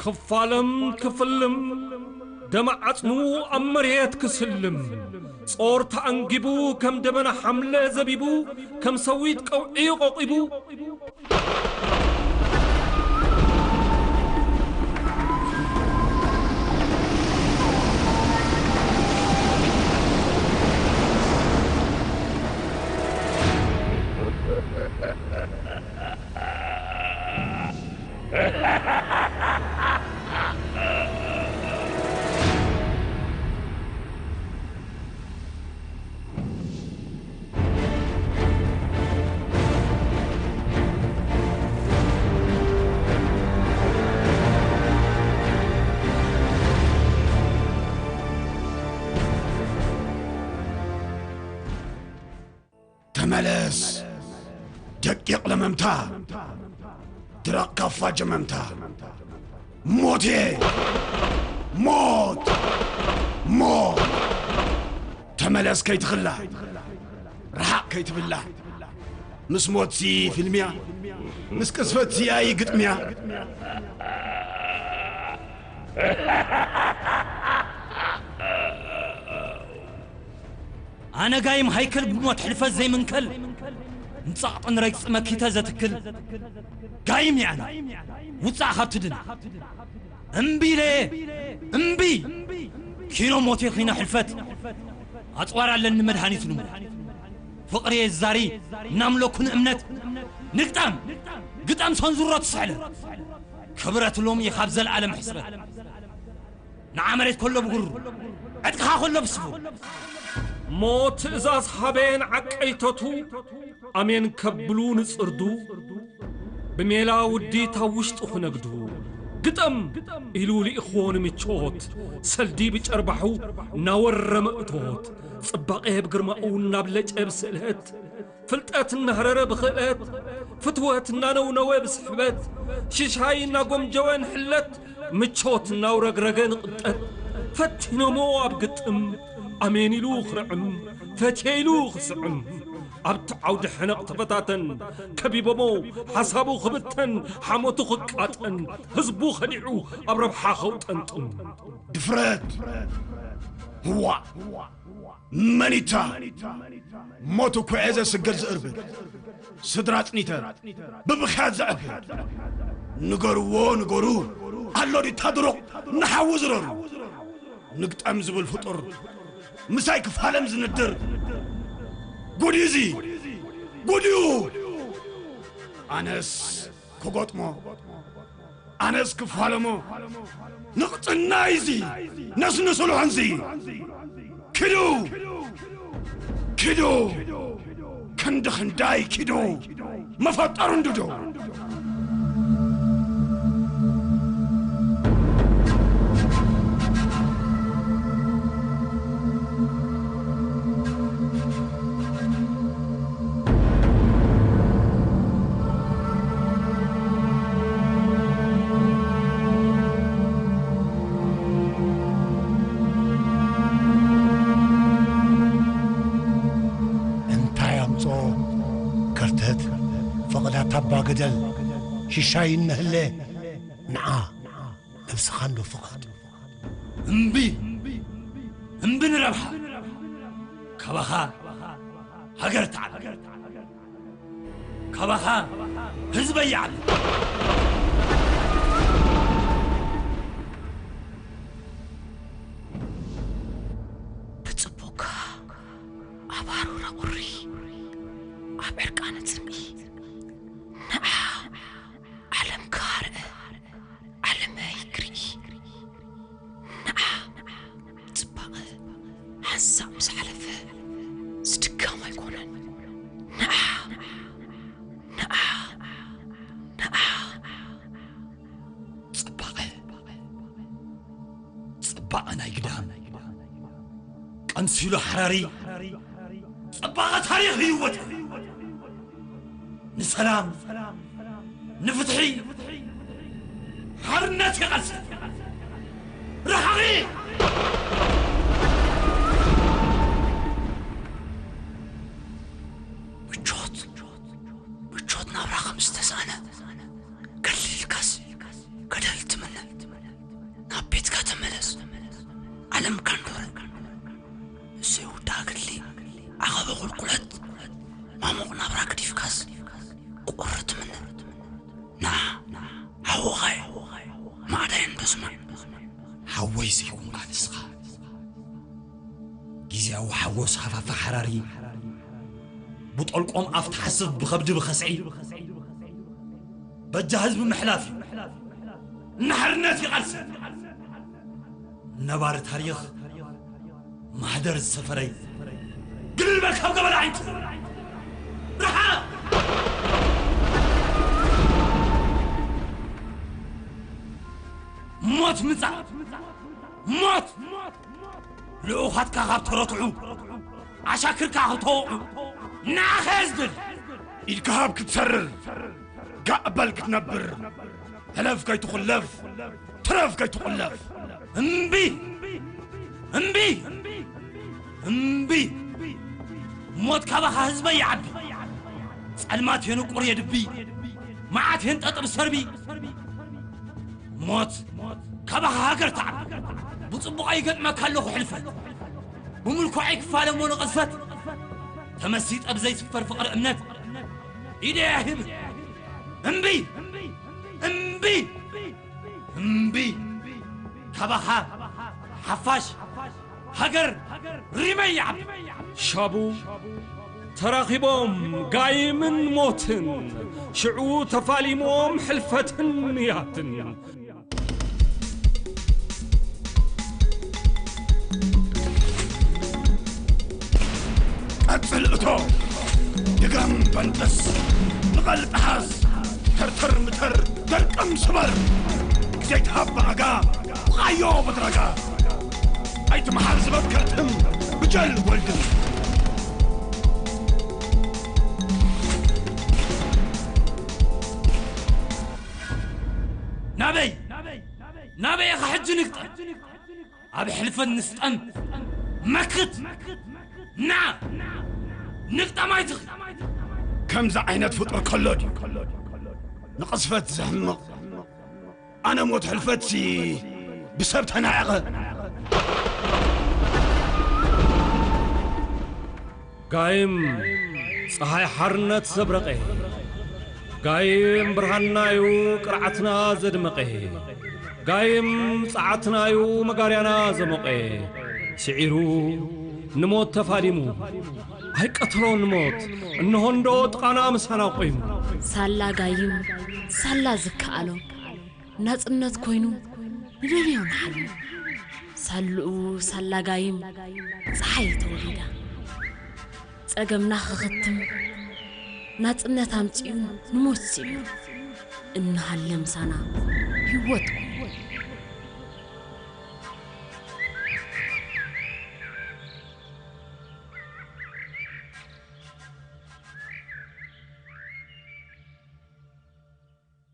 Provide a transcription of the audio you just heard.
ክፋለም ክፍልም፣ ደም ዓጽሙ ኣብ መሬት ክስልም፣ ጾር ተኣንጊቡ፣ ከም ደበና ሓምለ ዘቢቡ፣ ከም ሰዊት ቀውዒ ቆቂቡ፣ ተመለስ። ደቂቕ ለመምታ፣ ድረቕ ካፋ ጀመምታ። ሞት እየ፣ ሞት፣ ሞት። ተመለስ ከይትኽላ፣ ረሓቕ ከይትብላ። ምስ ሞትሲ ፊልምያ፣ ምስ ቅስፈትሲ ኣይ ግጥምያ። ኣነ ጋይም ሃይከል ብሞት ሕልፈት ዘይምንከል፣ ንጻቕጥን ረግጺ መኪተ ዘትክል ጋይም እየ ኣነ። ውጻእ ካብቲ ድን። እምቢ ኢለ እየ፣ እምቢ። ኪኖ ሞት እየ፣ ኪኖ ሕልፈት። ኣጽዋር ኣለኒ መድሃኒት ንሞት። ፍቕሪ እየ ዝዛሪ እናምለኩ ንእምነት። ንግጠም፣ ግጠም ሰንዝሮ ትስሕለት። ክብረት ሎሚ ካብ ዘለኣለም ሕስረት። ንዓ መሬት ከሎ ብጉሩ፣ ዕጥቅኻ ከሎ ብስፉ። እሞ ትእዛዝ ሃበ ንዓቀይተቱ፣ ኣሜን ከብሉ ንጽርዱ፣ ብሜላ ውዲት ኣብ ውሽጡ ክነግዱ። ግጠም ኢሉ ልኢኽዎ ንምቾት፣ ሰልዲ ብጨርባሑ እናወረመ እቶት፣ ጽባቐ ብግርማኡ እናብለጨ ብስእለት፣ ፍልጠት እናህረረ ብኽእለት፣ ፍትወት እናነውነወ ብስሕበት፣ ሽሻይ እናጎምጀወ ንሕለት፣ ምቾት እናውረግረገ ንቕብጠት፣ ፈቲኖሞ ኣብ ግጥም፣ ኣሜን ኢሉ ክርዕም፣ ፈትየ ኢሉ ክስዕም። ኣብቲ ዓውዲ ሕነቕ ተፈታተን፣ ከቢቦሞ ሓሳቡ ክብተን፣ ሓሞቱ ክቃጠን፣ ህዝቡ ከዲዑ ኣብ ረብሓ ከውጠንጥን። ድፍረት! ህዋ! መኒታ! ሞት እኮ እየ ዘስግር ዝእርብድ። ስድራ ኣጽኒተ ብብኽያት ዘዕብድ። ንገርዎ፣ ንገሩ፣ ኣሎ ዲታ ድሩቕ ንሓዊ ዝረሩ። ንግጠም ዝብል ፍጡር ምሳይ ክፋለም ዝንድር። ጉድ እዩ እዚ፣ ጉድ እዩ። ኣነስ ክገጥሞ፣ ኣነስ ክፋለሞ። ንቕጽና እዩ እዚ፣ ነስንስሉ ሕንዚ። ኪዱ! ኪዱ! ክንዲ ክንዳይ ኪዱ! መፈጠሩ እንድዶ! እንታይ ኣምጽኦ ከርተት፣ ፈቐዳት ኣባ ገደል፣ ሽሻይ እነህለ፣ ንዓ ነብስኻ እንዶ ፍቐድ። እምቢ! እምቢ ንረብሓ! ካባኻ ሃገር ትዓቢ! ካባኻ ህዝበይ ይዓቢ! ክጽቦካ ኣብ ሃሩራ ቁሪ፣ ኣብ ዕርቃነ ጽምኢ፣ ንዓ ዓለምካ ርእ፣ ዓለመይ ክርኢ። ንዓ ጽባቐ ሓንሳእ ምስ ሓለፈ ዝድገም ኣይኮነን። ንዓ፣ ንዓ፣ ንዓ። ጽባቐ፣ ጽባቐ ናይ ግዳም ቀምሲሉ ሓራሪ። ጽባቐ ታሪኽ ህይወት ንሰላም፣ ንፍትሒ፣ ሓርነት ይቐልሰ። ርሓቒ! ምቾት፣ ምቾት ናብራ ከም ዝተሳእነ፣ ገድሊ ኢልካስ ገደል ትምነ። ቤትካ ተመለስ። ዓለም ካንዶረ። እሰይ ውዳ ገድሊ። ዓቐበ ቁልቁለት። ማሙቕ ናብራ ግዲፍካስ ቁሪ ትምነ። ና፣ ሓወኻይ። ማዕዳይን በስማን። ሓወይ ዘይኮንካ ንስኻ። ግዜያዊ ሓጎስ ሃፋፊ ሓራሪ። ብጠልቆም ኣፍ ትሓስብ ብኸብዲ ብኸስዒ። በጃ ህዝቢ ምሕላፍ እዩ። ንሓርነት ይቓልሲ። ነባሪ ታሪኽ ማህደር ዝሰፈረይ። ግልል በል ካብ ገበል ዓይንቲ። ርሓቕ! ሞት ምጻእ! ሞት! ልኡኻትካ ካብ ተረትዑ፣ ዓሻክርካ ካብ ተወቑ፣ ንዓኻ እየ ዝደሊ። ኢድካ ሃብ ክትሰርር፣ ጋእ በል ክትነብር፣ ሕለፍ ከይትኹለፍ፣ ትረፍ ከይትቑለፍ። እምቢ! እምቢ! እምቢ! ሞት ካባኻ ህዝበይ ይዓቢ። ጸልማት የንቁር የድቢ። መዓት የንጠጥር ሰርቢ። ሞት ካባኻ ሃገር ትዓቢ። ብጽቡቕ ኣይገጥመካ ኣለኹ ሕልፈት። ብምልኩዕ ኣይክፋለ እሞ ንቕዝፈት። ተመሲጠ ብዘይስፈር ፍቕሪ እምነት ኢደይ ኣይህብን። እምቢ! እምቢ! እምቢ! ካባኻ ሓፋሽ ሃገር ሪመይ ይዓቢ። ሻቡ ተራኺቦም ጋይምን ሞትን፣ ሽዑ ተፋሊሞም ሕልፈትን ንያትን። ቀጽል እቶ፣ ድገም በንጥስ፣ ንቐል ጠሓስ፣ ተርተር ምተር፣ ደርቅም ስበር። ግዜ ትሃብ ብኣጋ፣ ብቓዮ በትረጋ። ኣይትምሓር ዝበከርትም ብጀል ወልድም። ናበይ? ናበይ ኢኻ ሕጂ ንግጠም? ኣብ ሕልፈት ንስጠም። መክት! ና! ንግጠም ኣይትኽል! ከምዚ ዓይነት ፍጡር ከሎ ድዩ ንቕዝፈት ዘሕምቕ? ኣነ ሞት ሕልፈትሲ ብሰብ ተናዕቐ። ጋይም ጸሓይ ሓርነት ዘብረቐ፣ ጋይም ብርሃንናዩ ቅርዓትና ዘድመቐ፣ ጋይም ጸዓትናዩ መጋርያና ዘሞቐ፣ ስዒሩ ንሞት ተፋሊሙ፣ ኣይቀተሎን ሞት፣ እንሆ እንዶ ጥቓና ምሳና ቆይሙ። ሳላ ጋይም፣ ሳላ ዝከኣሎ፣ ናጽነት ኮይኑ ንደልዮ ንሓልሞ። ሳልኡ ሳላ ጋይም ጸሓይ ተወሊዳ። ጸገምና ክኽትም ናጽነት ኣምጺኡ ንሞት ስዒሩ። እንሃለ ምሳና ህይወት ኮይኑ።